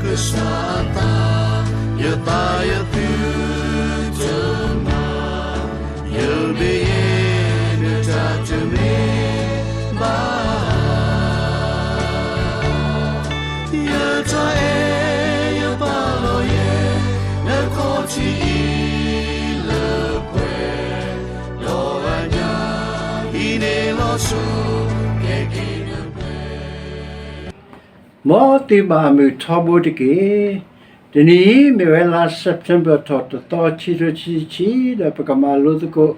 ကစၢ်အသး, ယသးယသုတမၤ, ယမ့ၢ်ယဲ နတၢ်တမ့ၢ်ဘၣ် ယတၢ်အဲၣ်ယပာ်လီၤယဲ နခီၣ်ထံးအံၤလၢပှဲၤ, ဒီးအညၣ်အံၤန့ၣ်လီၤဆီ ကဲက့ၤလၢပှဲၤ မ်သုဘၣ်မုာ်ထီဘိတက့ၢ်. တနံၤအံၤမ့ၢ်ဝဲလါ September ထီၣ်တသီ ခံကထိခံဆံခံ, ဒီးပကမၤလိသကိး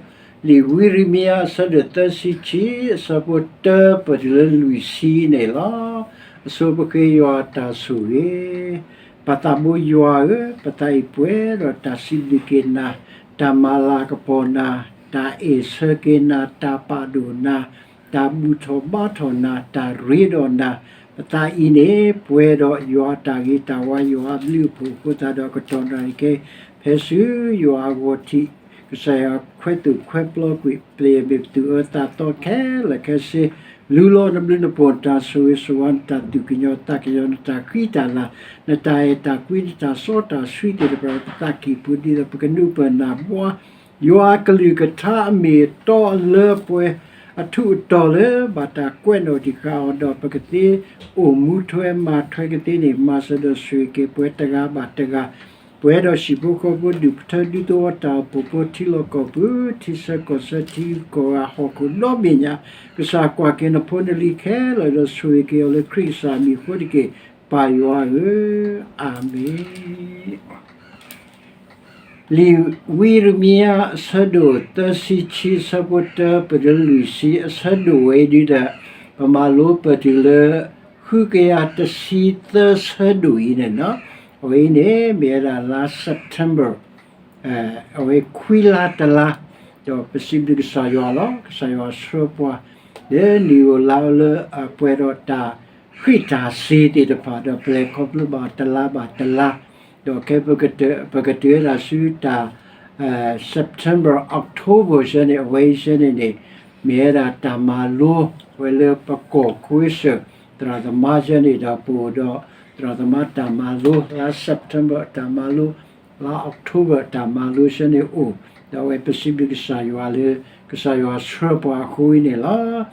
လံာ်ဝံယံးရမံယၤ အဆၢဒိၣ်သၢဆံခံ အဆၢဖိတၢပၢၢ်တုၤလၢလွံၢ်ဆံန့ၣ်လီၤ. အဆိပဃ့ယွၤတၢ်ဆိၣ်ဂ့ၤ, ပၢ်သးဘိယွၤဧၢ, ပသးအံၤပှဲၤဒီးတၢ်စံးဘျုးက့ၤနၤ, တၢ်မၤလၤကပီၤနၤ, တၢ်အဲၣ်ဆၢက့ၤနၤ, တၢ်ပာ်ဒိၣ်နၤ, တၢ်ဘူၣ်ထီၣ်ဘါထီၣ်နၤ, တၢ်ရ့ဒီးနၤ, ပသးအံၤန့ၣ် ပှဲၤဒီးယွၤအတၢ်ဂ့ၤတၢ်ဝါ ယွၤအဘျုးအဖှိၣ်အဃိသတးဒီး ကတီၢ်နၣ်ရံၣ်ကဲ ဖဲဆူယွၤအဂီၢ်ထံး, ကစၢ်ယွၤခွဲးသူၣ်ခွဲးပျီကွံာ် ပျဲၢ်အမ့ၢ်ပသူၣ်အၢသးသီခဲလၢာ်ခဲဆ့, လူလီၤနဘျုးနဖှိၣ် နတၢ်ဆိၣ်ဂ့ၤဆိၣ်ဝါ နတၢ်သူၣ်ကညီၤသးကညီၤ နတၢ်ဃံတၢ်လၤ နတၢ်အဲၣ်တၢ်ကွံ နတၢ်စီတၢ်ဆှံသ့ၣ်တဖၣ် ပသးကံၢ်ပူၤ ဒ်သိးပကနုာ်ပၢၢ်နၢ်ဘှါ ယွၤအကလုၢ်ကထါအမ့ၢ်အတီအလၢအပှဲၤ အထူးအတီၤလၢဘၣ်တၢ်ကွဲးနီၣ်တံၢ်ဃာ်အီၤ ဒီးပကသ့အိၣ်မူထွဲမၤထွဲကသ့န့ၣ် မၤစၢၤဒီးဆိၣ်ဂ့ၤက့ၤပှၤတဂၤဘၣ်တဂၤ, ပှဲၤဒီးဟံၣ်ဖိဃီဖိ ဒူၣ်ဖိထၢ ဒူသဝီ တၢ်အိၣ်ဖှိၣ်ဖိ ထံလီၢ်ကီၢ်ပူၤ ထံဆၢကီၢ်ဆၢ ထံဂုၤကီၢ်ဂၤ ဟီၣ်ခိၣ်ဒီဘ့ၣ်ညါ, ကစၢ်ကွၢ်က့ၤနဖိနလံၤခဲလၢာ် ဒီးဆိၣ်ဂ့ၤက့ၤအီၤလၢခရံာ်ကစၢ်အမံၤအဃိတက့ၢ်, ပၢ်ယွၤဧၢ, အၤမ့ၣ်. လံာ်ဝံယံးရမံယၤ အဆၢဒိၣ်သၢဆံခံ အဆၢဖိတၢပၢၢ်တုၤလၢလွံၢ်ဆံ အဆၢဒိၣ်ဝဲအံၤဒုဒီး ပမၤလိပၢၢ်တုၤလၢ ဃုကယၤတဆံသၢဆၢဒိၣ်အံၤန့ၣ်လီၤ. အဝဲအံၤန့ၣ် မ့ၢ်ဝဲဒၣ်လါ September အဝဲခွံလါတလါ, ဒီးပစံးဘျုးကစၢ်ယွၤလီၤ. ကစၢ်ယွၤဆှၢပှၤ လၢနံၣ်ဧိၤလါဧိၤလၢအပှဲၤဒီးတၢ်ဃံးတၢ်စ့ၤသ့ၣ်တဖၣ် ဒီးပလဲၤခီဖျိဘၣ်တလါဘၣ်တလါ, ဒီးခဲ ပကတုၤဝဲဒၣ်ဆူတၢ် September October ဆၢန့ၣ် အဝဲအံၤဆၢန့ၣ်န့ၣ် မ့ၢ်ဝဲဒၣ်တၢ်မၤလိ ဝဲလၢပကီၢ်ခိစၢၣ် သရၣ်သမါဆၢန့ၣ်ဒီး ပအိၣ်ဒီး သရၣ်သမါတၢ်မၤလိ လါ September အတၢ်မၤလိ လါ October အတၢ်မၤလိဆၢန့ၣ်အိၣ်, ဒီးအဝဲပစံးဘျုးကစၢ်ယွၤလၢ ကစၢ်ယွၤဆှၢပှၤအဃိအံၤန့ၣ်လီၤ.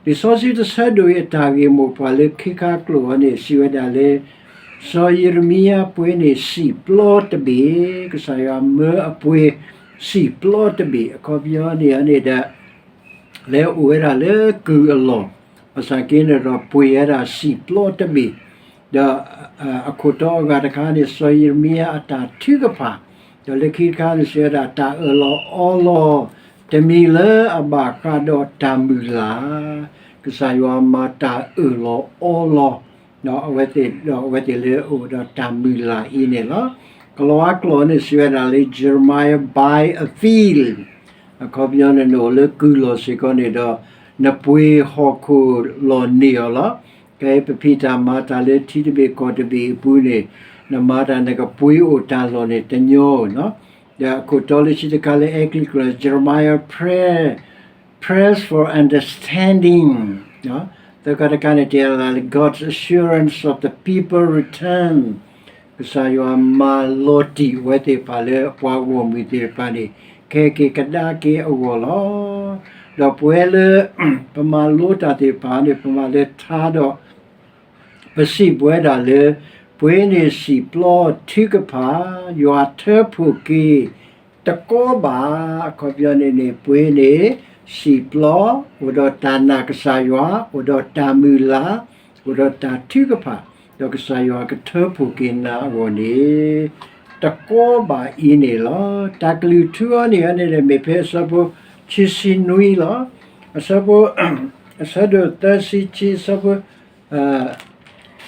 လံာ်စီဆှံတဆၢဒိၣ်အံၤအတၢ်ဂ့ၢ်မိၢ်ပှၢ်လၢခံခါကျိာ်အံၤန့ၣ် စံးဝဲဒၣ်လၢ စီၤယံးရမံယၤပှ့ၤန့ၢ်စံာ်ပျီတဘ့ၣ်, ကစၢ်ယွၤမၢအပှ့ၤစံာ်ပျီတဘ့ၣ် အခီပညီန့ၣ်န့ၣ်ဒီး လဲၤအိၣ်ဝဲဒၣ်လၢကုၢ်အလီၢ်, ဘၣ်ဆၣ်က့န့ၣ်ဒီးပှ့ၤဝဲဒၣ်စံာ်ပျီတဘ့ၣ်, ဒီးအခိၣ်တီအဂၤတခါန့ၣ် စီၤယံးရမံယၤအတၢ်ထုကဖၣ်, ဒီးလၢခံတခါန့ၣ် စံးဝဲဒၣ်တၢ်အၢၣ်လီၤအီလီၤ တမံၤလၢအဘၣ်ဃးဒီးတၢ်မုၢ်လၢ်, ကစၢ်ယွၤမၤတၢ်အၢၣ်လီၤအီလီၤ အဝဲသ့ၣ်ဒီးအဝဲသ့ၣ်လၢအအိၣ်ဒီးတၢ်မုၢ်လၢ်အံၤန့ၣ်လီၤ. ကလံးဝါကျိာ်န့ၣ် စံးဝဲဒၣ်လၢ Jeremiah buy a field, အခီပညီန့ၣ် နအိၣ်လၢကုၢ်လီၢ်စ့ၢ်ကီးန့ၣ်ဒီး နပှ့ၤဟီၣ်ခိၣ်လီၢ်န့ၢ်အီၤလီၤ. ကဲပဖံးတၢ်မၤတၢ်လၢထံတဘ့ၣ်ကီၢ်တဘ့ၣ်အပူၤန့ၣ် နမၤတၢ်နကပှ့ၤအိၣ်တၢ်လီၢ်န့ၣ်တညီဧိၤနီၤ. ဒီးအခိၣ်တီလၢခံတခါလၢအဲကလံးကျိာ် Jeremiah pray prays for understanding, သၢခါတခါန့ၣ် တဲလၢ God's assurance of the people return, ကစၢ်ယွၤမၤလီၤတံၢ်အဝဲသ့ၣ်တဖၣ်လၢအပှၤဂီၢ်မုၢ်သ့ၣ်တဖၣ်န့ၣ် ကဟဲက့ၤကဒါက့ၤအဂီၢ်လီၤ. ဒီးပဝဲလၢ ပမၤလိတၢ်သ့ၣ်တဖၣ်န့ၣ် ပမၤလၢထါဒီး ပစံးပဝဲဒၣ်လၢ ပှ့ၤန့ၢ်စံာ်ပျီထုကဖၣ် ယွၤထၢဖှိၣ်က့ၤ တကီဘၣ်, အခီပညီန့ၣ်န့ၣ် ပှ့ၤန့ၢ်စံာ်ပျီ အိၣ်ဒီးတၢ်နာ်ကစၢ်ယွၤ အိၣ်ဒီးတၢ်မုၢ်လၢ် အိၣ်ဒီးတၢ်ထုကဖၣ် ဒီးကစၢ်ယွၤကထၢဖှိၣ်က့ၤနၤအဂီၢ်န့ၣ် တကီဘၣ်အံၤန့ၣ်လီၤ. တၢ်ကလုၢ်ထူအံၤန့ၣ်န့ၣ် မ့ၢ်ဖဲအဆၢဖိ ခံဆံနွံလီၤ. အဆၢဖိ အဆၢဒိၣ်သၢဆံခံ အဆၢဖိ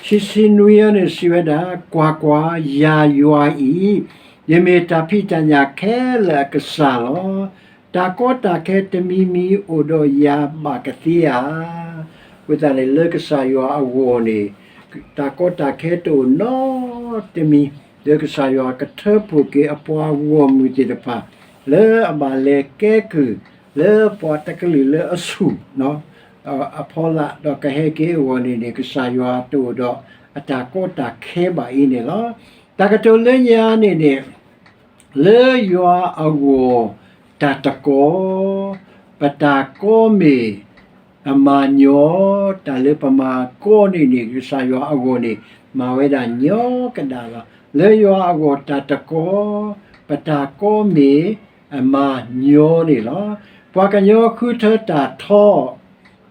ခံဆံနွံအံၤန့ၣ် စံးဝဲဒၣ်, ကွၢ်ကွၢ်, ယၤယွၤအံၤ ယမ့ၢ်တၢ်ဖံးတၢ်ညၣ်ခဲလၢာ်အကစၢ်လီၤ. တၢ်ကီတၢ်ခဲတမံၤမံၤအိၣ်ဒီးယၤဘၣ်ကသ့ဧါ. အဃိသတးန့ၣ် လၢကစၢ်ယွၤအဂီၢ်န့ၣ် တၢ်ကီတၢ်ခဲတအိၣ်နီတမံၤ, လၢကစၢ်ယွၤကထၢဖှိၣ်က့ၤအပှၤဂီၢ်မုၢ်သ့ၣ်တဖၣ် လၢအဘၣ်လဲၤကဲကုၢ် လၢပှၤတကလုာ်လၢအဆူၣ် အဖီလာ်ဒီးကဟဲက့ၤအဂီၢ်န့ၣ်န့ၣ် ကစၢ်ယွၤတအိၣ်ဒီး အတၢ်ကီတၢ်ခဲဘၣ်အံၤန့ၣ်လီၤ. တၢ်ကတိၤလၢညါန့ၣ်န့ၣ် လၢယွၤအဂီၢ်တၢ်တကီ, ပတၢ်ကီမ့ၢ်အမၤညီ, တၢ်လၢပမၤကီန့ၣ်န့ၣ် ကစၢ်ယွၤအဂီၢ်န့ၣ် မၤဝဲဒၣ်ညီကဒၣ်လီၤ. လၢယွၤအဂီၢ်တၢ်တကီ, ပတၢ်ကီမ့ၢ်အမၤညီန့ၣ်လီၤ. ပှၤကညီဃုထၢတၢ်ထီ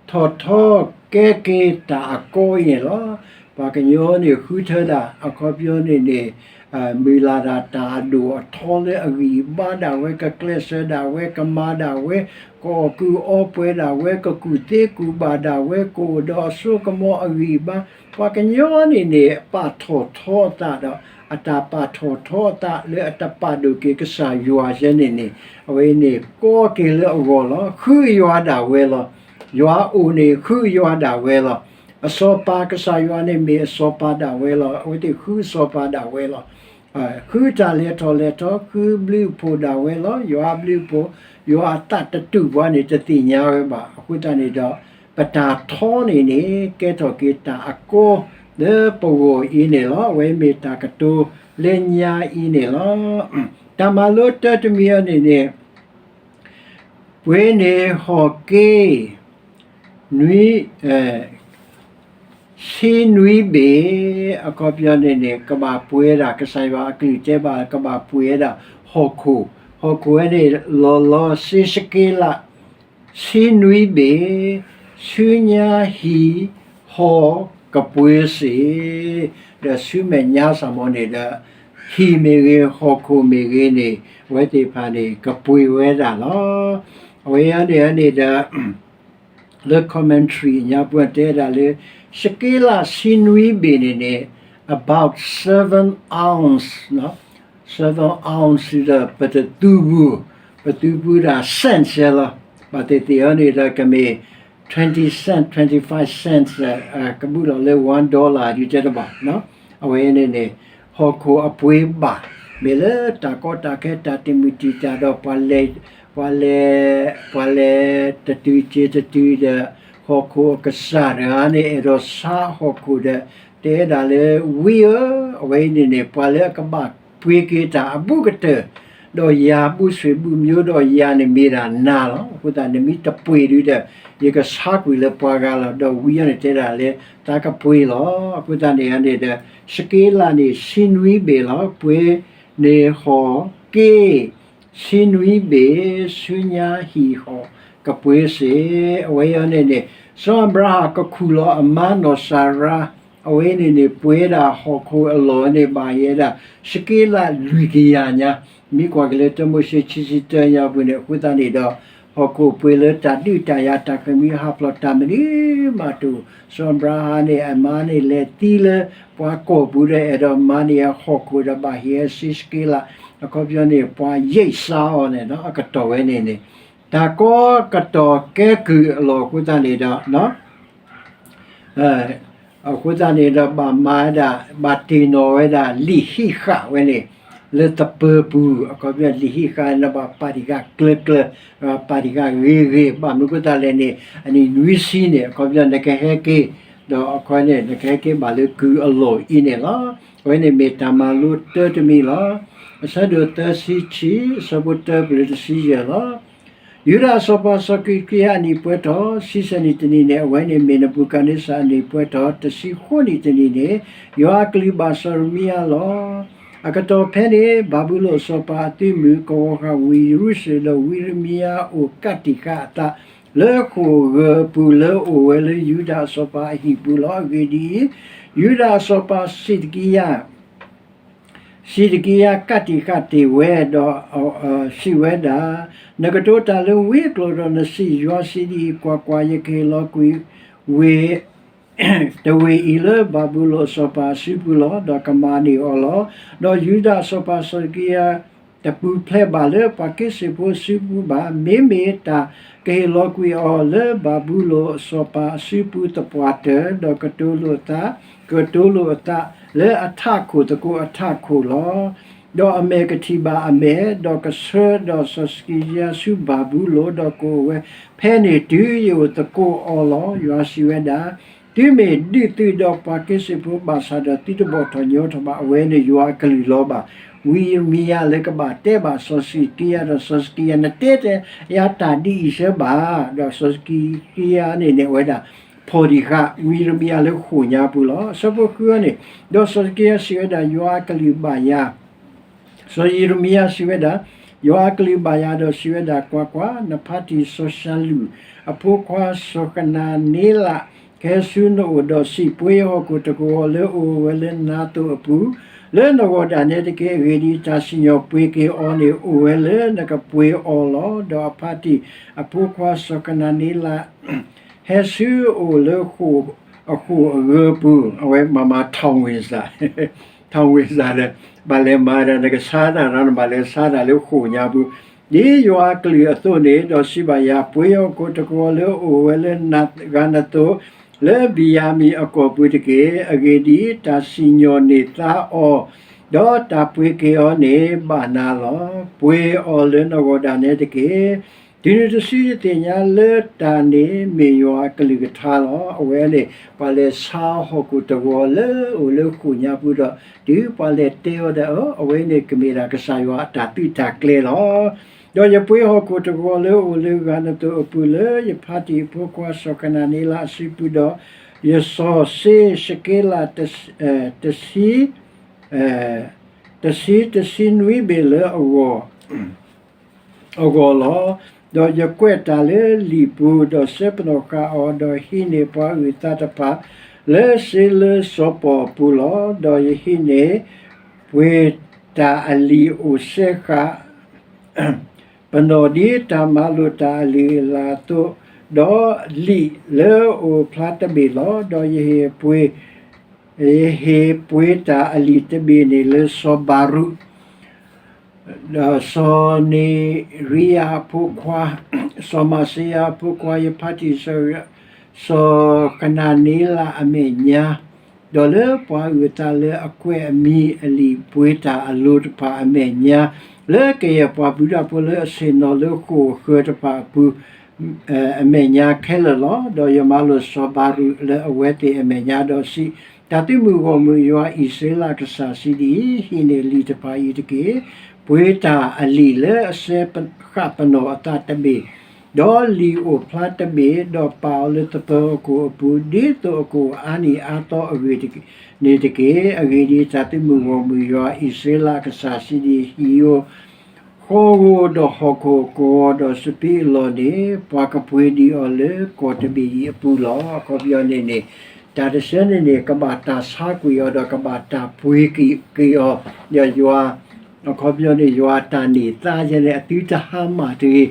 ထီၣ်ထီကဲက့ၤတၢ်အကီအံၤန့ၣ်လီၤ. ပှၤကညီန့ၣ်ဃုထၢဒၣ် အခီပညီန့ၣ်န့ၣ် မုၢ်လၢ်ဒၣ်တၢ်အဒိၣ်အထီလၢအဂံၢ်အဘါဒၣ်ဝဲ, ကကျဲးစၢးဒၣ်ဝဲ, ကမၤဒၣ်ဝဲ, ကအီၣ်ကုၢ်အီပှဲၤဒၣ်ဝဲ, ကကူၣ်သ့ကူၣ်ဘၣ်ဒၣ်ဝဲ, ကအိၣ်ဒီးအစိကမီၤအဂံၢ်အဘါ, ပှၤကညီန့ၣ်န့ၣ် ပာ်ထီၣ်ထီအသးဒီး အတၢ်ပာ်ထီၣ်ထီအသးလၢအတပာ်ဒိၣ်က့ၤကစၢ်ယွၤယဲန့ၣ်န့ၣ် အဝဲန့ၣ်ကီက့ၤလၢအဂီၢ်လီၤ. ဃုယွၤဒၣ်ဝဲလီၤ. ယွၤအိၣ်န့ၣ်ဃုယွၤဒၣ်ဝဲလီၤ. အစီၤပၤကစၢ်ယွၤန့ၣ်မ့ၢ်အစီၤပၤဒၣ်ဝဲလီၤ. အဝဲသ့ၣ်ဃုအစီၤပၤဒၣ်ဝဲလီၤ. ဃုတၢ်လဲၤထီၣ်လဲၤထီ, ဃုဘျုးဖှိၣ်ဒၣ်ဝဲလီၤ. ယွၤအဘျုးဖှိၣ်, ယွၤအသးတတူာ်ပှၤန့ၣ် တသ့ၣ်ညါဝဲဘၣ်. အဃိသတးန့ၣ်ဒီး ပတၢ်ထီန့ၣ်န့ၣ် ကဲထီၣ်က့ၤတၢ်အကီလၢပဂီၢ်အံၤန့ၣ်လီၤ. အဝဲမ့ၢ်တၢ်ကတိၤလၢညါအံၤန့ၣ်လီၤ. တၢ်မၤလိတၢတမံၤအံၤန့ၣ်န့ၣ် ပှ့ၤန့ၢ်ဟီၣ်က့ နွံ ဆံနွံဘ့ၣ်, အခီပညီန့ၣ်န့ၣ် ကဘၣ်ပှ့ၤဒၣ် ကစၢ်ယွၤအကလုၢ်တဲဘၣ် ကဘၣ်ပှ့ၤဝဲဒၣ်ဟီၣ်ခိၣ်, ဟီၣ်ခိၣ်ဝဲန့ၣ် လီၤလီၤဆ့စက့လး ဆံနွံဘ့ၣ်, ဆူညါဟံၣ်ဟီၣ်ကပှ့ၤစ့ၢ်, ဒီးဆူမဲာ်ညါစ့ၢ်ကီးန့ၣ်ဒီး ဟံၣ်မ့ၢ်ဂ့ၤ ဟီၣ်ခိၣ်မ့ၢ်ဂ့ၤန့ၣ် အဝဲသ့ၣ်တဖၣ်န့ၣ် ကပှ့ၤဝဲဒၣ်လီၤ. အဝဲအံၤန့ၣ်န့ၣ်ဒီး လၢ commentary အညါပူၤတဲဒၣ်လၢ စက့လးဆံနွံဘ့ၣ်န့ၣ်န့ၣ် about seven ounce, seven ounce ဒီး ပတသူပူၤ, ပသူပူၤဒၣ် cents လီၤ. ဘၣ်သ့ၣ်သ့ၣ်အံၤန့ၣ်ဒီး ကမ့ၢ် twenty cent, twenty-five cents, ကဘူးလီၤလၢ one dollar ဒ်တဲတဘၣ်. အဝဲန့ၣ်န့ၣ် ဟီၣ်ခိၣ်အပှ့ၤဘၣ်, မ့ၢ်လၢတၢ်ကီတၢ်ခဲတၢ်တမုာ်တံာ်တာ်ဒီး ပှၤလဲၤ, ပှၤလဲၤ, ပှၤလဲၤတတုၤစ့တတုၤဒီး ဟီၣ်ခိၣ်အကစၢ်တဂၤန့ၣ် အဲၣ်ဒိးဆါဟီၣ်ခိၣ်ဒီး တဲဒၣ်လၢ ဝံဧၢ, အဝဲအံၤန့ၣ်န့ၣ် ပှၤလၢအကဘၣ်ပှ့ၤက့ၤတၢ်အဘူးကတၢၢ် ဒီးယၤဘူးဆွေဘူးမျိုးဒီးယၤန့ၣ်မ့ၢ်ဒၣ်နၤလီၤ. အဃိသတး နမ့ၢ်တပှ့ၤဒုဒီး ယကဆါကွံာ်လၢပှၤဂၤလီၤ. ဒီးဝံအံၤန့ၣ်တဲဒၣ်လၢ တၢ်ကပှ့ၤလီၤ. အဃိသတးန့ၣ်န့ၣ်ဒီး စက့လးန့ၣ် ဆံနွံဘ့ၣ်လီၤ. ပှ့ၤန့ၢ်ဟီၣ်က့ ဆံနွံဘ့ၣ်, ဆူညါဟံၣ်ဟီၣ်ကပှ့ၤစ့ၢ်. အဝဲအံၤန့ၣ်န့ၣ် စီၤအၤဘြၤဟၣ်ကခူၣ်လီၤအမါနီၢ်စၤရါ, အဝဲန့ၣ်န့ၣ် ပှ့ၤဒၣ်ဟီၣ်ခိၣ်အလီၢ်န့ၣ် ဘၣ်ယဲဒၣ် စက့လးလွံၢ်ကယၤညါ, မ့ၢ်ကွၢ်က့ၤလၢတၢမိၤၡ့ခံဆံတၢညါပူၤန့ၣ်. အဃိသတးန့ၣ်ဒီး ဟီၣ်ခိၣ်ပှ့ၤလၢတၢ်ဒုးတၢ်ယၤ တၢ်ဃ့ၢ်မှံဟးဖျိးတၢ်မနုၤမးတအိၣ်. စီၤအၤဘြၤဟၣ်န့ၣ် အမါန့ၣ်လဲၤသံလၢပှၤကီၢ်ပူၤဒီး အဲၣ်ဒိးမၤန့ၢ်အဟီၣ်ခိၣ်ဒီး ဘၣ်ဟ့ၣ်အီၤစ့စက့လး, အခီပညီန့ၣ် ပှၤယံာ်စါအီၤန့ၣ် အကတီၢ်ဝဲန့ၣ်န့ၣ် တၢ်ကီကတီၢ်ကဲကုၢ်အလီၢ်အဃိသတးန့ၣ်ဒီး အဃိသတးန့ၣ်ဒီး ဘၣ်မၤဒၣ် ဘၣ်တ့ၢ်နီၣ်ဝဲဒၣ် လံာ်ဟံးဃာ်ဝဲန့ၣ် လၢသပၢၤပူၤ, အခီပညီ လံာ်ဟံးဃာ်န့ၣ် ဘၣ်ပာ်တံၢ်ဃာ်ကျၢၤကျၢၤ, ပာ်တံၢ်ဃာ်ဂ့ၤဂ့ၤ, ဘၣ်မနုၤအဃိသတးလဲၣ်န့ၣ် အနံၣ်နွံဆံန့ၣ် အခီပညီ နကဟဲက့ၤ, ဒီးအခီန့ၣ် နကဟဲက့ၤဘၣ်လၢကုၢ်အလီၢ်အံၤန့ၣ်လီၤ. အဝဲန့ၣ်မ့ၢ်တၢ်မၤလိတၢတမံၤလီၤ. အဆၢဒိၣ်သၢဆံခံ, အဆၢဖိတၢပှဲၤတဆံယဲၢ်လီၤ. ယူဒၤအစီၤပၤစီၤစဒ့ကံယၤအနံၣ်ပှဲၤထီၣ် ဆံဆဲးနံၣ်တနံၣ်န့ၣ် အဝဲန့ၣ်မ့ၢ်နဘူၤခၣ်နံစၢ်အနံၣ်ပှဲၤထီၣ် တဆံဃိးနံၣ်တနံၣ်န့ၣ် ယွၤအကလုၢ်ဘၣ်စီၤရမံယၤလီၤ. အကတီၢ်ဖဲန့ၣ် ဘၤဘူလိၣ်အစီၤပၤအသုးမုၢ်ကဝီၤဃာ်ဝ့ၢ်ယရူၤၡလ့ၣ်ဒီး ဝံယရမံယၤအိၣ်ကးတံာ်ဃာ်အသး လၢဃိာ်ဂၢၤအပူၤလၢအအိၣ်ဝဲလၢယူဒၤအစီၤပၤအဟံၣ်ပူၤလီၤ. အဂ့ၢ်ဒ်အံၤ, ယူဒၤအစီၤပၤစဒ့ကံယၤ စဒ့ကံယၤကးတံာ်ဃာ်တ့ၢ်ဝဲဒီး စံးဝဲဒၣ်, နကတိၤတၢ်လၢဝံအကျိာ်ဒီးနစံး, ယွၤစံးဒ်အံၤ, ကွၢ်ကွၢ်, ယကဟ့ၣ်လီၤကွံာ်ဝ့ၢ် တဝ့ၢ်အံၤလၢဘၤဘူလိၣ်အစီၤပၤအစုပူၤလီၤ. ဒီးကမၤန့ၢ်အီၤလီၤ. ဒီးယူဒၤအစီၤပၤစီၤစဒ့ကံယၤ တပူၤဖျဲးဘၣ်လၢပှၤက့ၤစ့ၣ်ဖိအစုပူၤဘၣ်. မ့မ့ၢ်တၢ်ကဟ့ၣ်လီၤကွံာ်အီၤလၢဘၤဘူလိၣ်အစီၤပၤအစုပူၤသပှၢ်တၢၢ်, ဒီးကတိၤလိာ်အသး, ကတိၤလိာ်အသးလၢအထးခိၣ်သကိးအထးခိၣ်လီၤ. ဒီးအမဲာ်ကထံၣ်ဘၣ်အမဲာ်, ဒီးကဆှၢဒီးစီၤစဒ့ကံယၤဆူဘၤဘူလိၣ်, ဒီးကအိၣ်ဝဲဖဲန့ၣ်တုၤယအိၣ်သကိးအီၤလီၤ. ယွၤစံးဝဲဒၣ်, သုမ့ၢ်ဒုးသုးဒီးပှၤက့စ့ၣ်ဖိဘၣ်ဆၣ်ဒီး သုတဘီၣ်ထီၣ်ညီထီၣ်ဘၣ်, အဝဲန့ၣ်ယွၤအကလုၢ်လီၤဘၣ်. ဝံယံးရမံယၤလၢကဘၣ်တဲဘၣ်စီၤစကံယၤဒီး စီၤစကံယၤနတဲတၢ်ဒ်အံၤစၢဘၣ်, ဒီးစီၤစကံယၤန့ၣ်န့ၣ် အဝဲဒၣ်ဖီၣ်တံၢ်ဃာ်ဝံယံးရမံယၤလၢဃိာ်ညါပူၤလီၤ. အဆၢဖိဃုန့ၣ်, ဒီးစီၤစကံယၤစံးဝဲဒၣ်, ယွၤအကလုၢ်ဘၣ်ယၤ စီၤယံးရမံယၤစံးဝဲဒၣ်, ယွၤအကလုၢ်ဘၣ်ယၤဒီးစံးဝဲဒၣ်, ကွၢ်ကွၢ်, နဖါတံၢ်စီၤၡလူး အဖိခွါစီၤကနၤနံလး ကဟဲဆူနအိၣ်ဒီးစံး, ပှ့ၤဟီၣ်ခိၣ်တကဝီၤလၢအိၣ်ဝဲလၢနၤသိးအပူၤ လၢနဂီၢ်ဒၣ်နဲတက့ၢ်. အဂ့ၢ်ဒ်အံၤ, တၢ်စံၣ်ညီၣ်ပှ့ၤက့ၤအီၤန့ၣ် အိၣ်ဝဲလၢနကပှ့ၤအီၤလီၤ. ဒီးအဖါတံၢ်အဖိခွါစီၤကနၤနံလး ဟဲဆူအအိၣ်လၢဃိာ်အဃိာ်အဂၢၢ်ပူၤ, အဝဲမၤမၤ ထောင်ဝင်စာ, ထောင်ဝင်စာဒီး ဘၣ်လဲၤမၤဒၣ် နကဆါတၢ်ဒီး နဘၣ်လဲၤဆါတၢ်လၢဃိာ်ညါပူၤ, ဒ်ယွၤအကလုၢ်အသိးန့ၣ်, ဒီးစံးဘၣ်ယၤ, ပှ့ၤဟီၣ်ခိၣ်တကဝီၤလၢအိၣ်ဝဲလၢဂၤနသိး လၢဘံၣ်ယၤမံၣ်အကီၢ်ပူၤတက့ၢ်. အဂ့ၢ်ဒ်အံၤ, တၢ်စံၣ်ညီၣ်န့ၢ်သါအီၤ, ဒီးတၢ်ပှ့ၤက့ၤအီၤန့ၣ်ဘၣ်နၤလီၤ. ပှ့ၤအီၤလၢနဂီၢ်ဒၣ်နဲတက့ၢ်. တုၤနုၤတစုယသ့ၣ်ညါလၢတၢ်န့ၣ်မ့ၢ်ယွၤအကလုၢ်ကထါလီၤ. အဝဲန့ၣ် ပှၤလဲၤဆါဟီၣ်ခိၣ်တကဝီၤလၢအိၣ်လၢဃိာ်ညါပူၤဒီး တုၤပှၤလဲၤတဲအီၤဒီး အဝဲန့ၣ်ကမ့ၢ်ဒၣ်ကစၢ်ယွၤအတၢ်သုးတၢ်ကျဲၤလီၤ. ဒီးယပှ့ၤဟီၣ်ခိၣ်တကဝီၤလၢအိၣ်လၢဂၤနသိးအပူၤ လၢယဖါတံၢ်အဖိခွါစီၤကနၤနံလးအစုပူၤဒီး, ယစီၤစ့ၣ်ၡက့လး တဆံ, တဆံတဆံနွံဘ့ၣ်လၢအဂီၢ် အဂီၢ်လီၤ. ဒီးယကွဲးတၢ်လၢလံာ်ပူၤ, ဒီးစဲပနီၣ်ဃာ်အီၤ, ဒီးဟံးန့ၢ်ပှၤအုၣ်အသးတဖၣ် လၢစ့လၢစီၤပီၣ်အပူၤလီၤ. ဒီးယဟံးန့ၢ်ပှ့ၤတၢ်အလံာ်အိၣ်စဲဃာ် ပနီၣ်ဒ်တၢ်မၤလိာ်တၢ်အလုၢ်အလၢ်အသိး, ဒီးလံာ်လၢအိၣ်ဖျါတဘ့ၣ်လီၤ. ဒီးယဟ့ၣ်ပှ့ၤ, ယဟ့ၣ်ပှ့ၤတၢ်အလံာ်တဘ့ၣ်န့ၣ်လၢစီၤဘၤရူး ဒီးစီၤနံၤရံယၤအဖိခွါ, စီၤမၤစ့ယၤအဖိခွါ, ယဖါတံၢ် စီၤကနၤနံလးအမဲာ်ညါ, ဒီးလၢပှၤအုၣ်အသးလၢအကွဲးအမံၤအလံာ်ပှ့ၤတၢ်အလိၤတဖၣ်အမဲာ်ညါ, လၢကယဲၢ်ပှၤဘုၣ်ဒၣ်ဖိလၢအဆ့ၣ်နီၤလၢဃိာ်အဃၢၤတဖၣ်အပူၤ အမဲာ်ညါခဲလၢာ်လီၤ. ဒီးယမၤလိာ်စီၤဘၤရူးလၢအဝဲသ့ၣ်အမဲာ်ညါဒီးစံး, တၢ်သုးမုၢ်ဂီၢ်မုၢ်ယွၤအံၣ်စရ့လးကစၢ်စံးဒ်အံၤ, ဟံးန့ၢ်လံာ်တဖၣ်အံၤတက့ၢ်. ပှ့ၤတၢ်အလံာ်လၢအစဲဃာ်ပနီၣ်အသးတဘ့ၣ်, ဒီးလံာ်အိၣ်ဖျါတဘ့ၣ်, ဒီးပာ်အီၤလၢသပၢၤဟီၣ်ခိၣ်အပူၤ, ဒ်သိးအကအိၣ်အါနံၣ်အါသီအဂ့ၢ်န့ၣ်တက့ၢ်. အဂ့ၢ်ဒ်အံၤ, တၢ်သုးမုၢ်ဂီၢ်မုၢ်ယွၤအံၣ်စရ့လးကစၢ်စံးဒ်အံၤ, ဟံၣ်ဧိၤ ဃီဧိၤဒီးဟီၣ်ခိၣ်ကဝီၤဒီးစပံးအလီၢ်န့ၣ်, ပှၤကပှ့ၤဒံးအီၤလၢကီၢ်တဘ့ၣ်အံၤအပူၤလီၤ. အခီပညီန့ၣ်န့ၣ်, တၢ်တဆၢန့ၣ်န့ၣ် ကဘၣ်တၢ်ဆါကွံာ်အီၤဒီးကဘၣ်တၢ်ပှ့ၤက့ၤအီၤ, ဒီးယွၤ, အခီပညီန့ၣ် ယွၤတၢ်န့ၢ်သါယဲန့ၣ် အသုတဟါမၢ်တဂ့ၤ, ဒီး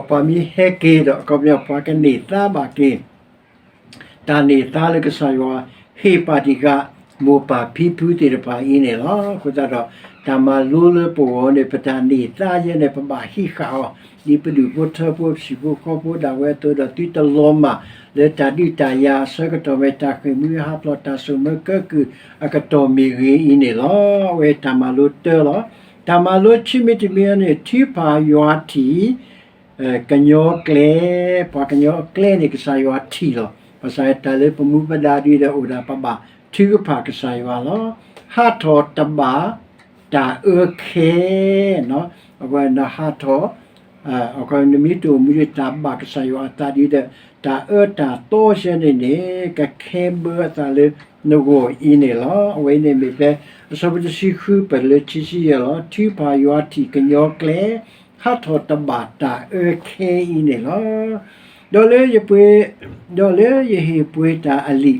ပှၤမ့ၢ်ဟဲက့ၤဒီး အခီပညီပှၤကန့ၢ်သါဘၣ်က့ၤ တၢ်န့ၢ်သါလၢကစၢ်ယွၤဟ့ၣ်ပာ်တံၢ်ဃာ် မိၢ်ပၢ်ဖံဖုသ့ၣ်တဖၣ်အံၤန့ၣ်လီၤ. အဃိသတးဒီး တၢ်မၤလိလၢပဂီၢ်န့ၣ် ပတၢ်န့ၢ်သါယဲန့ၣ် ပဘၣ်ဟံးဃာ်အီၤ ဒ်ပဒူၣ်ဖိထၢဖိပှၤဟံၣ်ဖိဃီဖိဒၣ်ဝဲအသိးဒီး သုတလီၤမၢ်လၢတၢ်ဒုးတၢ်ယၤအဆၢကတီၢ်ဝဲ တၢ်ဃ့ၢ်မှံဟးဖျိးတၢ်စိာ်မၢကၢကုၢ်အကတီၢ်မ့ၢ်ဂ့ၤအံၤန့ၣ်လီၤ. အဝဲတၢ်မၤလိတၢလီၤ. တၢ်မၤလိခံမံၤတမံၤအံၤန့ၣ် ထုကဖၣ်ယွၤထံၣ် ကညီကျဲ, ပှၤကညီအကျဲန့ၣ် ကစၢ်ယွၤထံၣ်လီၤ. ဘၣ်ဆၣ်တၢ်လၢပမူပဒါဒ်ဒီးအိၣ်ဒၣ် ပဘၣ်ထုကဖၣ်ကစၢ်ယွၤလီၤ. ဟးထီၣ်တဘၣ်တၢ်အၢခဲ, ဟးထီၣ်, နမ့ၢ်တအိၣ်မူဒီးတၢ်ဘၣ်ကစၢ်ယွၤအသးဒ်ဒီး တၢ်အၢတၢ်သီစဲန့ၣ်န့ၣ် ကခဲဘၢအသးလၢနဂီၢ်အံၤန့ၣ်လီၤ. အဝဲန့ၣ်မ့ၢ်ဖဲ အဆၢဖိတဆံဃု ပလၢခံဆံယဲၢ်လီၤ. ထုကဖၣ်ယွၤထံၣ်ကညီကျဲ ဟးထီၣ်တဘၣ်တၢ်အၢခဲအံၤန့ၣ်လီၤ. ဒီးလၢယပှ့ၤ, ဒီးလၢယဟ့ၣ်ပှ့ၤတၢ်အလံာ်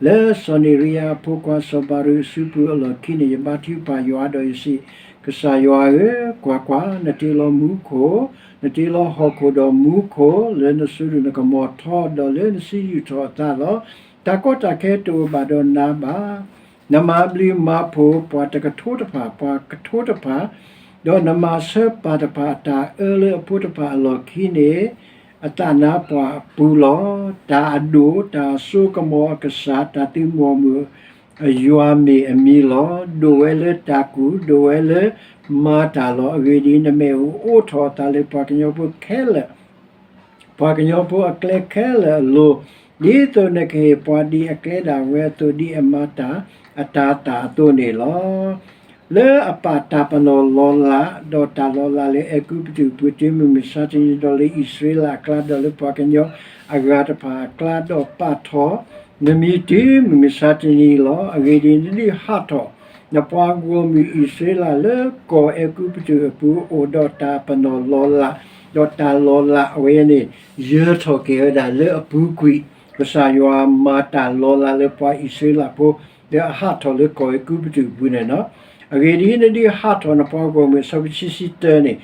လၢစီၤနံၤရံယၤအဖိခွါစီၤဘၤရူးအစုပူၤအလီၢ်ခံန့ၣ် ယဘါထုကဖၣ်ယွၤဒီးယစံး, ကစၢ်ယွၤဧၢ, ကွၢ်ကွၢ်, နတ့လီၤမူခိၣ်, နတ့လီၤဟီၣ်ခိၣ်ဒီးမူခိၣ် လၢနစိဒိၣ်နကမီၤထီ ဒီးလၢနစုယူာ်ထီၣ်အသးလီၤ. တၢ်ကီတၢ်ခဲတအိၣ်ဘၣ်ဒီးနၤဘၣ်. နမၤဘျုးမၤဖှိၣ်ပှၤတကထိတဖၣ်, ပှၤကထိတဖၣ်, ဒီးနမၤဆၢပၢ်တဖၣ်အတၢ်အၢလၢအဖိတဖၣ်အလီၢ်ခံန့ၣ် အသးနါပှၢ်အပူၤလီၤ. တၢ်အဒိၣ်, တၢ်အစိကမီၤအကစၢ်, တၢ်သုးမုၢ်ဂီၢ်မုၢ်အယွၤမ့ၢ်အမံၤလီၤ. ဒိၣ်ဝဲလၢတၢ်ကူၣ်, ဒိၣ်ဝဲလၢမၤတၢ်လီၤ. အဂ့ၢ်ဒ်အံၤ, နမ့ၣ်အူအိးထီၣ်အသးလၢပှၤကညီဖိခဲလၢာ် ပှၤကညီဖိအကျဲခဲလၢာ်အလိၤ, ဒ်သိးနကဟ့ၣ်ပှၤဒ်အကျဲဒၣ်ဝဲအသိး ဒ်အမၤတၢ်အတၤသၣ်အသိးန့ၣ်လီၤ. လၢအပာ်တၢ်ပနီၣ်လီၤလး, ဒီးတၢ်လီၤလးလၢအဲၤကူပတူးအပူၤ တုၤမုၢ်မဆါတနံၤ, ဒီးလၢအံၣ်စရ့လးအကျါ, ဒီးလၢပှၤကညီအဂၤတဖၣ်အကျါ, ဒီးပာ်ထီၣ်နမံၤတုၤမုၢ်မဆါတနံၤလီၤ. အဂ့ၢ်ဒ်အံၤ, နဒုးဟးထီၣ် နပှၤဂီၢ်မုၢ်အံၣ်စရ့လးလၢကီၢ်အဲၤကူပတူးအပူၤ အိၣ်ဒီးတၢ်ပနီၣ်လီၤလး, ဒီးတၢ်လီၤလးအဝဲန့ၣ် ယၢၤထီၣ်က့ၤဝဲဒၣ်လၢအပူၤကွံာ်, ကစၢ်ယွၤမၤတၢ်လီၤလးလၢပှၤအံၣ်စရ့လးဖိ လၢအဟးထီၣ်လၢကီၢ်အဲၤကူပတူးအပူၤန့ၣ်လီၤ. အဂ့ၢ်ဒ်အံၤ, နဒုးဟးထီၣ်နပှၤဂီၢ်မုၢ်, အဆၢဖိခံဆံတၢန့ၣ်,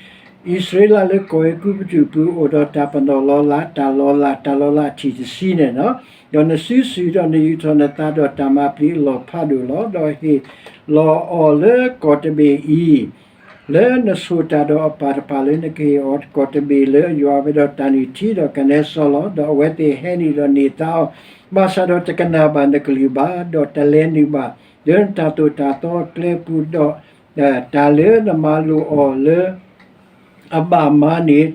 အံၣ်စရ့လးလၢကီၢ်အဲၤကူပတူးအပူၤ အိၣ်ဒီးတၢ်ပနီၣ်လီၤလး, တၢ်လီၤလး, တၢ်လီၤလးအထံၣ်တဆံန့ၣ်လီၤ. ဒီးနစုဆူၣ်, ဒီးနယူာ်ထီၣ်နသး, ဒီးတၢ်မၤပျံၤအလီၢ်ဖးဒိၣ်လီၤ. ဒီးဟ့ၣ်လီၤအီၤလၢကီၢ်တဘ့ၣ်အံၤ လၢနဆိၣ်တၢ်ဒီးအပၢ်တဖၣ်လၢနကဟ့ၣ်အီၤ, ကီၢ်တဘ့ၣ်လၢအယွၤဝဲဒီးတၢ်နုၢ်ထံဒီးကနဲစီလီၤ. ဒီးအဝဲသ့ၣ်ဟဲနုာ်ဒီးန့ၢ်သါအီၤ, ဘၣ်ဆၣ်ဒီးတကနၣ်ဘၣ်နကလုၢ်ဘၣ်, ဒီးတလဲၤနုာ်ဘၣ်လၢနတၢ်သိၣ်တၢ်သီအကျဲပူၤ, ဒီးတၢ်လၢနမၤလိာ်အီၤလၢ အဘၣ်မၤန့ၣ်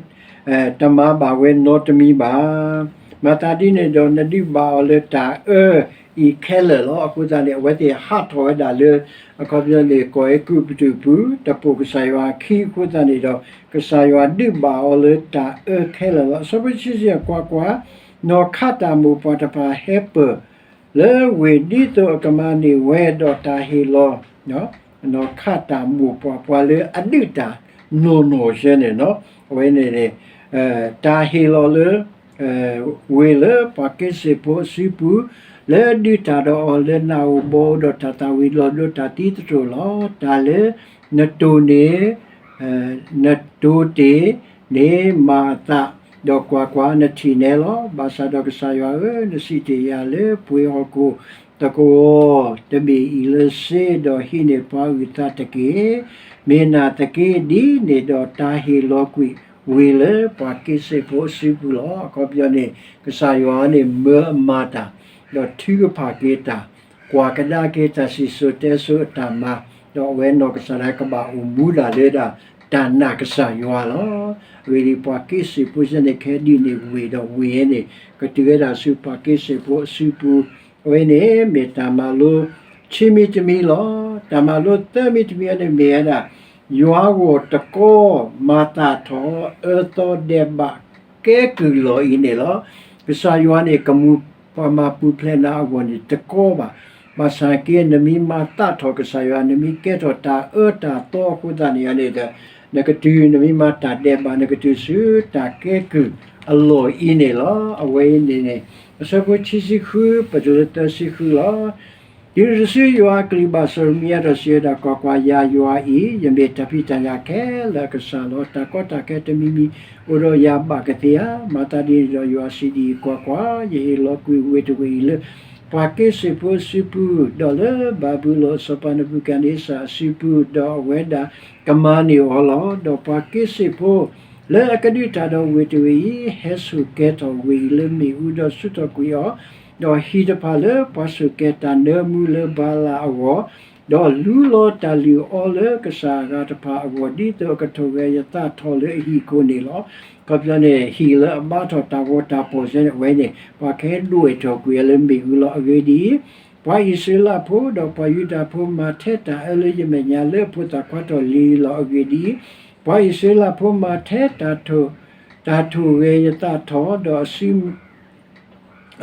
တမၤဘၣ်ဝဲနီတမံၤဘၣ်. မၤသးဒ်န့ၣ်ဒီး နဒုးဘၣ်အီၤလၢတၢ်အၢအံၤခဲလၢာ်လီၤ. အဃိသတးန့ၣ် အဝဲသ့ၣ်ဟးထီၣ်ဝဲဒၣ်လၢ အခီပညီန့ၣ် ကီၢ်အဲၤကူပတူးအပူၤ တပိာ်ကစၢ်ယွၤအခံအဃိသတးန့ၣ်ဒီး ကစၢ်ယွၤဒုးဘၣ်အီၤလၢတၢ်အၢခဲလၢာ်လီၤ. အဆၢဖိခံဆံယဲၢ်, ကွၢ်ကွၢ်, နီၢ်ခးတၢ်မိၢ်ပှၢ်တဖၣ်ဟဲပၢၢ် လၢဝ့ၢ်ဒ်သိးအကမၤန့ၢ်ဝဲဒီးတၢ်ဟ့ၣ်လီၤ နီၢ်ခးတၢ်မိၢ်ပှၢ် ပှၤလၢအဒုးတၢ်နီၢ်နီၢ်ယဲန့ၣ်လီၤ. အဝဲန့ၣ်န့ၣ် တၢ်ဟ့ၣ်လီၤလၢ ဝ့ၢ်လၢပှၤက့စ့ၣ်ဖိအစုပူၤ လၢဒုးတၢ်ဒီးအီၤလၢနးဧိၤဘီဧိၤ ဒီးတၢ်သၣ်ဝံၤလီၤဒိတၢ်သံသတြိာ်လီၤ. တၢ်လၢနတိၢ်န့ၣ် နတိၢ်တ့ၢ်န့ၣ်မၤအသး, ဒီးကွၢ်ကွၢ်, နထံၣ်နဲလီၤ. ဘၣ်ဆၣ်ဒီးကစၢ်ယွၤဧၢ, နစံးတ့ၢ်ယၤလၢပှ့ၤဟီၣ်ခိၣ်သကဝီၤတဘ့ၣ်အံၤလၢစ့, ဒီးဟံးန့ၢ်ပှၤအုၣ်သးတက့ၢ်. မ့ၢ်နာ်သက့ဒ်န့ၣ်ဒီး တၢ်ဟ့ၣ်လီၤကွံာ်ဝ့ၢ်လၢပှၤက့စ့ၣ်ဖိအစုပူၤလီၤ. အခီပညီန့ၣ် ကစၢ်ယွၤန့ၣ်မၢအမၤတၢ်, ဒီးထုကဖၣ်က့ၤတၢ်, ကွၢ်ကဒါက့ၤတၢ်စံၣ်စိၤတဲစိၤအတၢ်မၤ, ဒီးအဝဲနီၢ်ကစၢ်ဒၣ်ကဘၣ်အိၣ်မူဒၣ်လၢဒၣ် တၢ်နာ်ကစၢ်ယွၤလီၤ. အဂ့ၢ်ဒ်အံၤ, ပှၤက့စ့ၣ်ဖိစ့ၢ်န့ၣ် ကဟဲဒုးန့ၢ်ဝ့ၢ်, ဒီးဝ့ၢ်အံၤန့ၣ် ကတုၤဝဲဒၣ်ဆူပှၤက့စ့ၣ်ဖိအစုပူၤ. အဝဲန့ၣ်မ့ၢ်တၢ်မၤလိခံမံၤတမံၤလီၤ. တၢ်မၤလိသၢမံၤတမံၤအံၤန့ၣ်မ့ၢ်ဝဲဒၣ် ယွၤဂီၢ်တကီမၤသးထီၣ် အၢသီဒဲးဘးကဲကုၢ်လီၢ်အံၤန့ၣ်လီၤ. ကစၢ်ယွၤန့ၣ် ကမူပှၤမၤပူၤဖျဲးနၤအဂီၢ်န့ၣ်တကီဘၣ်. ဘၣ်ဆၣ်က့ နမ့ၢ်မၤသးထီၣ်ကစၢ်ယွၤ, နမ့ၢ်ကဲထီၣ်တၢ်အၢတၢ်သီအဃိသတးန့ၣ်န့ၣ်ဒီး နကတုၤ နမ့ၢ်မၤတၢ်ဒဲးဘး နကတုၤဆူတၢ်ကဲကုၢ်အလီၢ်အံၤန့ၣ်လီၤ. အဝဲအံၤန့ၣ်န့ၣ် အဆၢဖိခံဆံဃု ပတုၤလၢသၢဆံဃုလီၤ. တုၤနုၤတစုယွၤအကလုၢ်ဘၣ်စီၤယံးရမံယၤဒီးစံးဝဲဒၣ်, ကွၢ်ကွၢ်, ယၤယွၤအံၤ ယမ့ၢ်တၢ်ဖံးတၢ်ညၣ်ခဲလၢာ်အကစၢ်လီၤ. တၢ်ကီတၢ်ခဲတမံၤမံၤအိၣ်ဒီးယၤဘၣ်ကသ့ဧါ. မၤသးဒ်န့ၣ်ဒီးယွၤစံးဒ်အံၤ, ကွၢ်ကွၢ်, ယဟ့ၣ်လီၤကွံာ်ဝ့ၢ်တဝ့ၢ်အံၤလၢ ပှၤက့စ့ၣ်ဖိအစုပူၤ, ဒီးလၢဘၤဘူလိၣ်အစီၤပၤနဘူၤခၣ်နံစၢ်အစုပူၤ, ဒီးအဝဲဒၣ်ကမၤန့ၢ်အီၤလီၤ. ဒီးပှၤက့စ့ၣ်ဖိ လၢအကဒုးတၢ်ဒီးဝ့ၢ်တဝ့ၢ်အံၤ ဟဲစိာ်ကဲထီၣ်ဝ့ၢ်အံၤလၢမ့ၣ်အူ, ဒီးဆူထီၣ်ကွံာ်အီၤ, ဒီးဟံၣ်တဖၣ်လၢပှၤစိာ်ကဲတၢ်နၢမူလၢဘၤလးအဂီၢ်, ဒီးလူလီၤတၢ်လုၢ်အီလၢကစၢ်အဂၤတဖၣ်အဂီၢ်, ဒ်သိးအကထိၣ်ဂဲၤယသးထီၣ်လၢအဟံၣ်အခိၣ်န့ၣ်လီၤ. အခီပညီန့ၣ် ဟံၣ်လၢအဘါထီၣ်တၢ်ဂီၤတၢ်ဖီၣ်စ့ၢ်န့ၣ် အဝဲန့ၣ် ပှၤကဟဲဒွဲၣ်ထီၣ်ကွံာ်အီၤလၢမ့ၣ်အူလီၤ. အဂ့ၢ်ဒ်အံၤ, ပှၤအံၣ်စရ့လးဖိဒီးပှၤယူဒၤဖိမၤထဲတၢ်အၢလၢယမဲာ်ညါလၢအဖိသၣ်ခွါထီၣ်လံၤလံၤလီၤ. အဂ့ၢ်ဒ်အံၤ, ပှၤအံၣ်စရ့လးဖိမၤထဲတၢ်ထိၣ်, တၢ်ထိၣ်ဂဲၤယသးထီၣ်, ဒီးအစု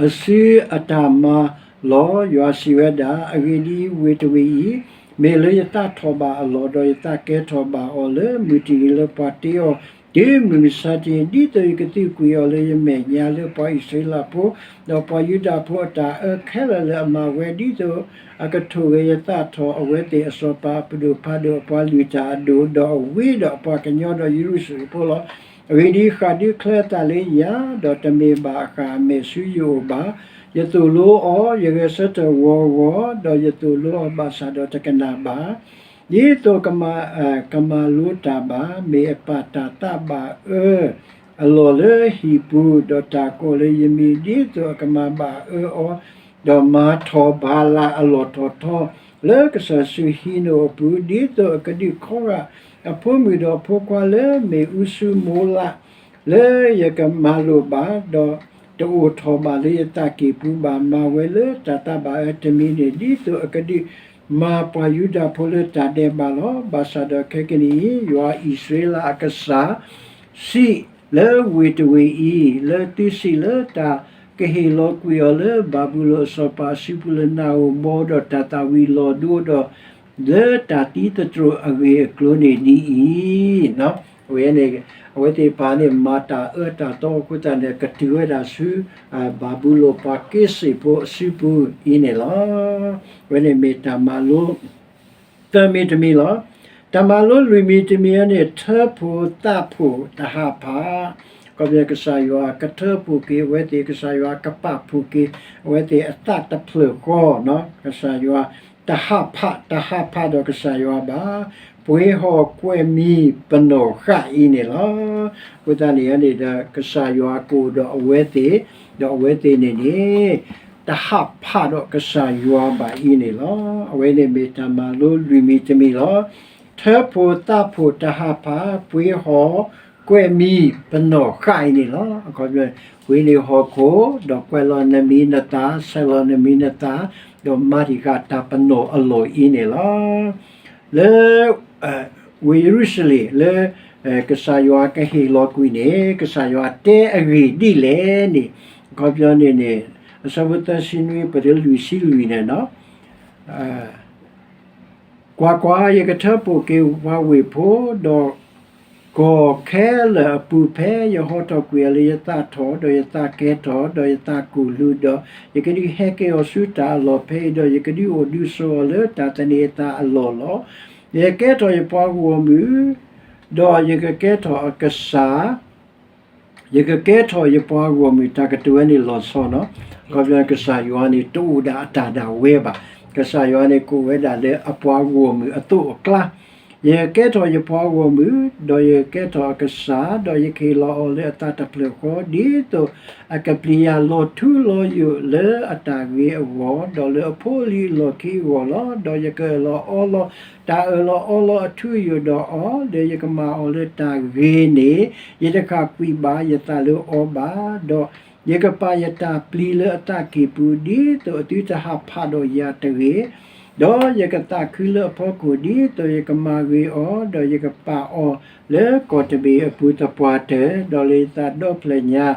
အစုအတၢ်မၤလီၤ. ယွၤစံးဝဲဒၣ်, အဂ့ၢ်ဒ်အံၤ, ဝ့ၢ်တဝ့ၢ်အံၤ မ့ၢ်လၢယသးထီၣ်ဘၣ်အလီၢ်, ဒီးယသးကဲထီၣ်ဘၣ်အီၤလၢမုၢ်တနံၤလၢပှၤတ့အီၤ တုၤမုၢ်မဆါတနံၤ, ဒ်သိးယကသုကွံာ်အီၤလၢယမဲာ်ညါလၢပှၤအံၣ်စရ့လးဖိ ဒီးပှၤယူဒၤဖိအတၢ်အၢခဲလၢာ်လၢအမၤဝဲ, ဒ်သိးအကထိၣ်ဂဲၤယသးထီၣ်အဝဲသ့ၣ်အစီၤပၤအပဒိၣ်ဖးဒိၣ်, အပှၤလုၢ်တၢ်အဒိၣ်, ဒီးအဝ့ၢ်ဒီးအပှၤကညီဒီးယရူၤၡလ့ၣ်ဖိလီၤ. အဂ့ၢ်ဒ်အံၤ, ဃၣ်ဒုးချၢအသးလၢယၤ, ဒီးတမ့ၢ်ဘၣ်အဃၣ်အမဲာ်ဆူယအိၣ်ဘၣ်. ယသိၣ်လိအီၤ, ယဂဲၤဆၢထၢၣ်ဂီၤဂီၤ, ဒီးယသိၣ်လိအီၤဘၣ်ဆၣ်ဒီးတကနၣ်ဘၣ်. ဒ်သိးကမၤလိတၢ်ဘၣ်, မ့ၢ်အပာ်တၢ်သးဘၣ်အၢအလီၢ်လၢဟံၣ်ပူၤ, ဒီးတၢ်ကိးလၢယမံၤ, ဒ်သိးအကမၤဘၣ်အၢအီၤ, ဒီးမၤထီၣ်ဘၤလးအလီၢ်ထီၣ်ထီ လၢကစၢၢ်ဆူဟံးနိၣ်အပူၤ, ဒ်သိးအကဒုးခီဂာ်အဖိမုၣ်ဒီးအဖိခွါလၢမ့ၣ်အူဆူမိလး လၢယကမၤလိာ်ဘၣ်, ဒီး တအိၣ်ထီၣ်ဘၣ်လၢယသးကံၢ်ပူၤဘၣ်. မၤဝဲလၢတၢ်သးဘၣ်အၢတမံၤန့ၣ် ဒ်သိးအကဒုးမၤပှၤယူဒၤဖိလၢတၢ်ဒဲးဘးလီၤ. ဘၣ်ဆၣ်ဒီးခဲကနံၣ်အံၤ ယွၤအံၣ်စရ့လးအကစၢ် စံးလၢဝ့ၢ်တဝ့ၢ်အံၤ, လၢသုစံးလၢတၢ်ကဟ့ၣ်လီၤကွံာ်အီၤလၢဘၤဘူလိၣ်အစီၤပၤအစုပူၤလၢနၤဧိၤ, ဘီဒီးတၢ်သၣ်ဝံၤလီၤဒိဒီး လၢတၢ်သံသတြိာ်အဂ့ၢ်အကျိၤန့ၣ်ဒ်အံၤ, အဝဲန့ၣ် အဝဲသ့ၣ်တဖၣ်န့ၣ် မၤတၢ်အၢတၢ်သီအဃိသတးန့ၣ် ကတုၤဝဲဒၣ်ဆူ ဘၤဘူလိၣ်ပှၤက့စ့ၣ်ဖိအစုပူၤအံၤန့ၣ်လီၤ. အဝဲန့ၣ်မ့ၢ်တၢ်မၤလိ သၢမံၤတမံၤလီၤ. တၢ်မၤလိလွံၢ်မံၤတမံၤန့ၣ် ထၢဖှိၣ်သးဖှိၣ်တဟးဖး, ခီဖျိကစၢ်ယွၤကထၢဖှိၣ်က့ၤအဝဲသ့ၣ်, ကစၢ်ယွၤကပာ်ဖှိၣ်က့ၤအဝဲသ့ၣ်အသးတဖျၢၣ်ဃီ, ကစၢ်ယွၤတဟးဖး, တဟးဖးဒီးကစၢ်ယွၤဘၣ်, ပှ့ၤဟီၣ်ကွဲးမံၤပနီၢ်ဃာ်အံၤန့ၣ်လီၤ. အဃိသတးန့ၣ်န့ၣ်ဒီး ကစၢ်ယွၤကအိၣ်ဒီးအဝဲသ့ၣ်, ဒီးအဝဲသ့ၣ်န့ၣ်န့ၣ် တဟးဖးဒီးကစၢ်ယွၤဘၣ်အံၤန့ၣ်လီၤ. အဝဲန့ၣ်မ့ၢ်တၢ်မၤလိလွံၢ်မံၤတမံၤလီၤ. ထၢဖှိၣ်သးဖှိၣ်တဟးဖး, ပှ့ၤဟီၣ်ကွဲးမံၤပနီၢ်ဃာ်အံၤန့ၣ်လီၤ. အခီပညီ ပှ့ၤန့ၢ်ဟီၣ်ခိၣ်, ဒီးကွဲးလီၤနမံၤနသၣ်, ဆဲးလီၤနမံၤနသၣ်, ဒီးမၤတံာ်ဃာ်တၢ်ပနီၣ်အလီၢ်အံၤန့ၣ်လီၤ. လၢ ဝ့ၢ်ယရူၤၡလ့ၣ်လၢ ကစၢ်ယွၤကဟ့ၣ်လီၤကွံာ်န့ၣ် ကစၢ်ယွၤတဲအဂ့ၢ်ဒ်လဲၣ်န့ၣ်, အခီပညီန့ၣ်န့ၣ် အဆၢဖိသၢဆံနွံ ပတုၤလွံၢ်ဆံလွံၢ်န့ၣ် ကွၢ်ကွၢ်, ယကထၢဖှိၣ်က့ၤပှၤဝ့ၢ်ဖိ, ဒီးကီၢ်ခဲလၢာ်အပူၤ ဖဲယဟီထီၣ်ကွံာ်အီၤလၢယသးထီၣ်, ဒီးယသးကဲထီၣ်, ဒီးယသးကိၢ်လူၤ, ဒီးယကဒုးဟဲက့ၤအီၤဆူတၢ်အလီၢ်ဖဲအံၤ, ဒီးယကဒုးအိၣ်ဒုးဆိးအီၤလၢတၢ်သန့ၤအသးအလီၢ်လီၤ. ယကကဲထီၣ်ယပှၤဂီၢ်မုၢ်, ဒီးယကကဲထီၣ်အကစၢ် ယကကဲထီၣ်ယပှၤဂီၢ်မုၢ်, တၢ်ကတိၤဝဲန့ၣ်လီၤဆီနီၤ, ခီဖျိကစၢ်ယွၤန့ၣ် တအိၣ်ဒၣ်အတၢ်ဒၣ်ဝဲဘၣ်. ကစၢ်ယွၤန့ၣ် ကအိၣ်ဝဲဒၣ်လၢအပှၤဂီၢ်မုၢ်အသိးအကျါ, ယကကဲထီၣ်ယပှၤဂီၢ်မုၢ်, ဒီးယကကဲထီၣ်အကစၢ်, ဒီးယကဟ့ၣ်လီၤအီၤလၢအသးတဖျၢၣ်ဃီ, ဒ်သိးအကပျံၤယၤလီၤထူလီၤယိာ်လၢအတၢ်ဂ့ၤအဂီၢ်, ဒီးလၢအဖိအလံၤအလီၢ်ခံအဂီၢ်လီၤ. ဒီးယကအၢၣ်လီၤအီလီၤ တၢ်အၢၣ်လီၤအီလီၤအထူအယိာ်ဒီးအီၤ, ဒီးယကမၤအီၤလၢတၢ်ဂ့ၤန့ၣ်, ယတဃၣ်ကွံာ်ဘၣ်ယသးလၢအီၤဘၣ်, ဒီးယကပာ်ယတၢ်ပျံၤလၢအသးကံၢ်ပူၤ, ဒ်သိးအသုတဟးဖးဒီးယၤတဂ့ၤ, ဒီးယကသးခုလၢအဖီခိၣ်, ဒ်သိးယကမၤဂ့ၤအီၤ, ဒီးယကပာ်အီၤလၢကီၢ်တဘ့ၣ်အပူၤသပှၢ်တၢၢ်, ဒီးလၢယသးဒီဖျၢၣ်ညါ,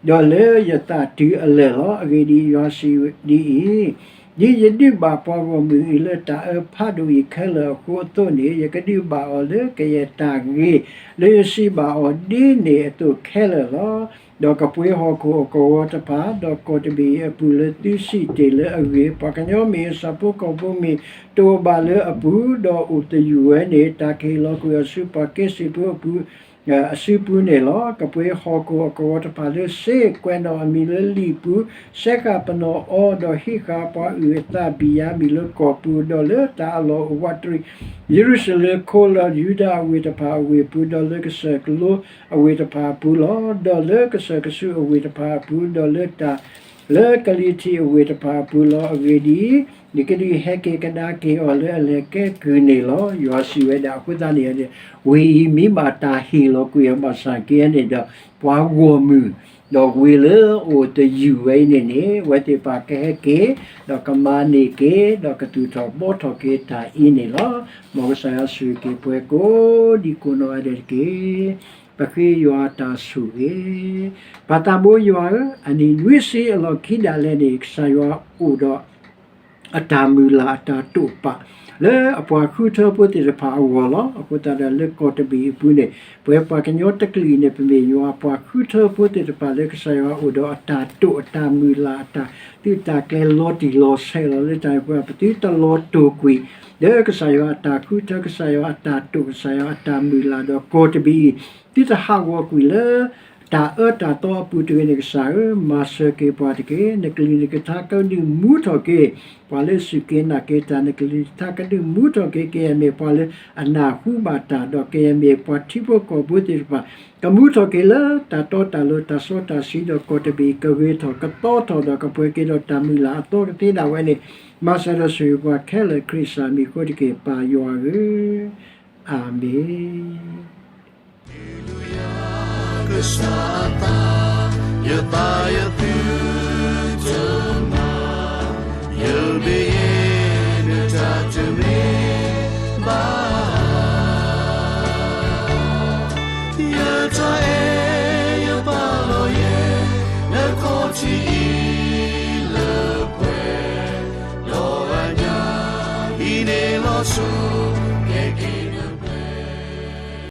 ဒီးလၢယသးတုၤအလၢာ်လီၤ. အဂ့ၢ်ဒ်အံၤ, ယွၤစံးဒ်အံၤ, ဒ်ယဒုးဘၣ်ပှၤဂီၢ်မုၢ်အံၤလၢတၢ်အၢဖးဒိၣ်အံၤခဲလၢာ်အဃိအသိးန့ၣ်, ယကဒုးဘၣ်အီၤလၢကယဲၢ်တၢ်ဂ့ၤ, လၢယစံးဘၣ်အီၤဒ်န့ၣ်အသိးခဲလၢာ်လီၤ. ဒီးကပှ့ၤဟီၣ်ခိၣ်အကဝီၤတဖၣ်, ဒီးကီၢ်တဘ့ၣ်အံၤအပူၤလၢသုစံးတ့ၢ်လၢအဂ့ၢ်, ပှၤကညီမ့ၢ်ဂ့ၤ, ဆၣ်ဖိကီၢ်ဖိမ့ၢ်ဂ့ၤ, တအိၣ်ဘၣ်လၢအပူၤ, ဒီးအိၣ်သယုၢ်ဝဲန့ၣ်, တၢ်ကဟ့ၣ်လီၤကွံာ်အီၤဆူပှၤက့စ့ၣ်ဖိအပူၤ အစုပူၤန့ၣ်လီၤ. ကပှ့ၤဟီၣ်ခိၣ်အကဝီၤတဖၣ်လၢစ့, ကွဲးနီၣ်အမံၤလၢလံာ်ပူၤ, စဲဃာ်ပနီၣ်အီၤ, ဒီးဟံးဃာ်ပှၤအုၣ်အသးဘံၣ်ယၤမံၣ်လၢကီၢ်ပူၤ, ဒီးလၢတၢ်အလီၢ်အိၣ်ဝးတရံး ယရူၤၡလ့ၣ်ခိၣ်လၢယူဒၤအဝ့ၢ်တဖၣ်အဝ့ၢ်ပူၤ, ဒီးလၢကစၢၢ်ကလိအဝ့ၢ်တဖၣ်အပူၤလီၤ. ဒီးလၢကစၢၢ်ကဆူးအဝ့ၢ်တဖၣ်အပူၤ, ဒီးလၢတၢ်လၢကလံၤထံးအဝ့ၢ်တဖၣ်အပူၤလီၤ. အဂ့ၢ်ဒ်အံၤ, ယကဒုးဟဲက့ၤကဒါက့ၤအီၤလၢအလဲၤကဲကုၢ်န့ၣ်လီၤ. ယွၤစံးဝဲဒၣ်အဃိသတးန့ၣ်, ဝ့ၢ်အံၤမ့ၢ်ဘၣ်တၢ်ဟ့ၣ်လီၤကွံာ်အီၤဘၣ်ဆၣ်က့န့ၣ်ဒီး ပှၤဂီၢ်မုၢ်, ဒီးဝ့ၢ်လၢအအိၣ်သယုၢ်ဝဲအံၤန့ၣ်န့ၣ်, အဝဲသ့ၣ်တဖၣ်ကဟဲက့ၤ, ဒီးကမၤန့ၢ်က့ၤ, ဒီးကသူၣ်ထီၣ်ဘှီထီၣ်က့ၤတၢ်အံၤန့ၣ်လီၤ. မ်ကစၢ်ယွၤဆိၣ်ဂ့ၤက့ၤပှၤကိးဒံကိးနီၢ်ဂၤဒဲးတက့ၢ်. ပဃ့ယွၤတၢ်ဆိၣ်ဂ့ၤ. ပၢ်သးဘိယွၤဧၢ, အနံၣ်နွံဆံအလီၢ်ခံဒၣ်လဲာ်န့ၣ် ကစၢ်ယွၤအိၣ်ဒီး အတၢ်မုၢ်လၢ်အတၢ်တိာ်ပာ် လၢအပှၤဃုထၢဖိသ့ၣ်တဖၣ်အဂီၢ်လီၤ. အဃိသတးဒီးလၢကီၢ်တဘ့ၣ်အပူၤန့ၣ် ပဝဲပှၤကညီတကလုာ်န့ၣ် ပမ့ၢ်ယွၤပှၤဃုထၢဖိသ့ၣ်တဖၣ်လၢကစၢ်ယွၤအိၣ်ဒီးအတၢ်တိာ်အတၢ်မုၢ်လၢ်အတၢ် သုးတၢ်ကျဲၤလီၤတံၢ်လီၤဆဲးလီၤလၢတၢ်န့ၣ်အဃိ ပသုတလီၤတိာ်ကွံာ် လၢကစၢ်ယွၤအတၢ်ဃုထၢ ကစၢ်ယွၤအတၢ်တိာ် ကစၢ်ယွၤအတၢ်မုၢ်လၢ်ဒီးကီၢ်တဘ့ၣ်အံၤ သုတဟးဂီၤကွံာ်လၢ တၢ်အၢတၢ်သီအပူၤတဂ့ၤန့ၣ် ကစၢ်ဧၢ, မၤစၢၤက့ၤပှၤတက့ၢ်. နကလုၢ်နကထါကဒုးမူထီၣ်က့ၤ ပှၤလၢစူၢ်က့ၤနာ်က့ၤတၢ်, နကလုၢ်နကထါကဒုးမူထီၣ်က့ၤ ကယဲၢ်မ့ၢ်ပှၤလၢအနၢ်ဟူဘၣ်တၢ်, ဒီးကယဲၢ်မ့ၢ်ပှၤထံဖိကီၢ်ဖိသ့ၣ်တဖၣ် ကမူထီၣ်က့ၤလၢတၢ်တီတၢ်လိၤ တၢ်စီတၢ်ဆှံ ဒီးကီၢ်တဘ့ၣ်အံၤ ကဂ့ၤထီၣ်ကသီထီၣ် ဒီးကပှဲၤက့ၤဒီးတၢ်မုၢ်လၢ်အသီကသ့ဒၣ်ဝဲန့ၣ် မၤစၢၤဒီးဆိၣ်ဂ့ၤပှၤခဲလၢာ်ခရံာ်စၢ်မံၤအဃိတက့ၢ် ပၢ်ယွၤဧၢ, အၤမ့ၣ်. ယသးယသုတမၤ, ယမ့ၢ်ယဲနတၢ်တမ့ၢ်ဘၣ်. ယတၢ်အဲၣ်ယပာ်လီၤယဲ, နခီၣ်ထံးအံၤလၢပှဲၤ, ဒီးအညၣ်အံၤန့ၣ်လီၤဆီ, ကဲက့ၤ